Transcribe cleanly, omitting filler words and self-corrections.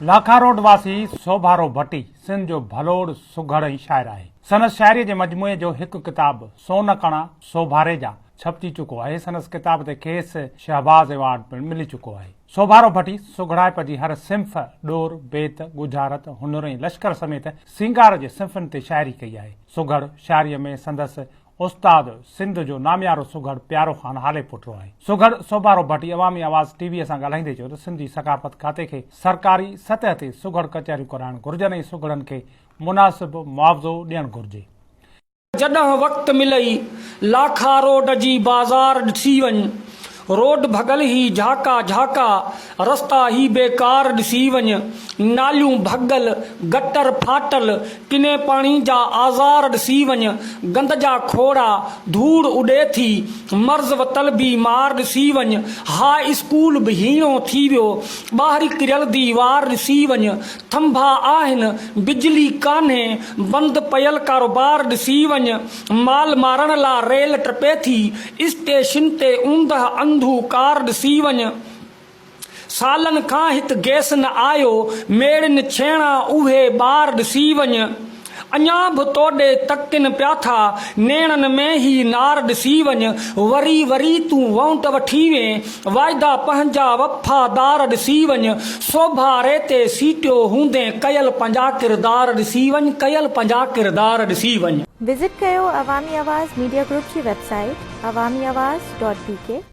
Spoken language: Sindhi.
لاکا روڊ واسي سوڀارو ڀٽي سنڌ جو ڀلوڙ سگهڙ ۽ شاعر آهي. سندس شاعريء جي مجموعي جو هڪ ڪتاب سون ڪڻا سوڀاري جا ڇپجي چڪو آهي. سندس ڪتاب تي کيس شهباز ايوارڊ پڻ ملي چڪو آهي. سوڀارو ڀٽي سگهڙائپ جي هر صنف، ڏور، بيت، ڳجهارت، هنر ۽ لشڪر سميت سينگار جي صنفن تي شاعري ڪئي آهي. سگهڙ شاعريء ۾ سندس استاد سنڌ جو ناميارو سگهڙ پيارو خان هاليپوٽو آهي. سگهڙ سوڀارو ڀٽي عوامي آواز ٽي وي سان ڳالهائيندي چيو ته سنڌ جي ثقافت کاتي کي سرڪاري سطح تي سگهڙ ڪچهريون ڪرائڻ گهرجن ۽ سگهڙن کي مناسب معاوضو ڏيڻ گهرجي. جڏهن وقت ملئي لاکا روڊ جي بازار ڏسي وڃ. روڊ ڀڳل هي جهاڪا جهاڪا، رستا هي بيڪار ڏسي وڃ. ناليون ڀڳل، گٽر ڦاٽل، ڪني پاڻي جا آزار ڏسي وڃ. گند جا کوڙا، ڌوڙ اڏي ٿي، مرض وتل بيمار ڏسي وڃ. هاء اسڪول به هيڻو ٿي ويو، ٻاهري ڪريل ديوار ڏسي وڃ. ٿنڀا آهن، بجلي ڪانهي، بند پيل ڪاروبار ڏسي وڃ. مال مارڻ لا ريل ٽپي ٿي، اسٽيشن تي اوندهه انڌوڪار ڏسي وڃ. سالن کان هت گئس نه آيو، ميڙين ڇيڻا اهي ٻار ڏسي وڃ. اڃا به توڏي تڪن پيا ٿا، نيڻن ۾ هي نار ڏسي وڃ. وري وري تون وونٽ وٺي وين، واعدا پنهنجا وفادار ڏسي وڃ. سوڀاري تي سيٽيو هوندين، ڪيل پنهنجا ڪردار ڏسي وڃ، ڪيل پنهنجا ڪردار ڏسي وڃ. وزٽ ڪيو عوامي آواز ميڊيا گروپ جي website Awami Awaz dot B K.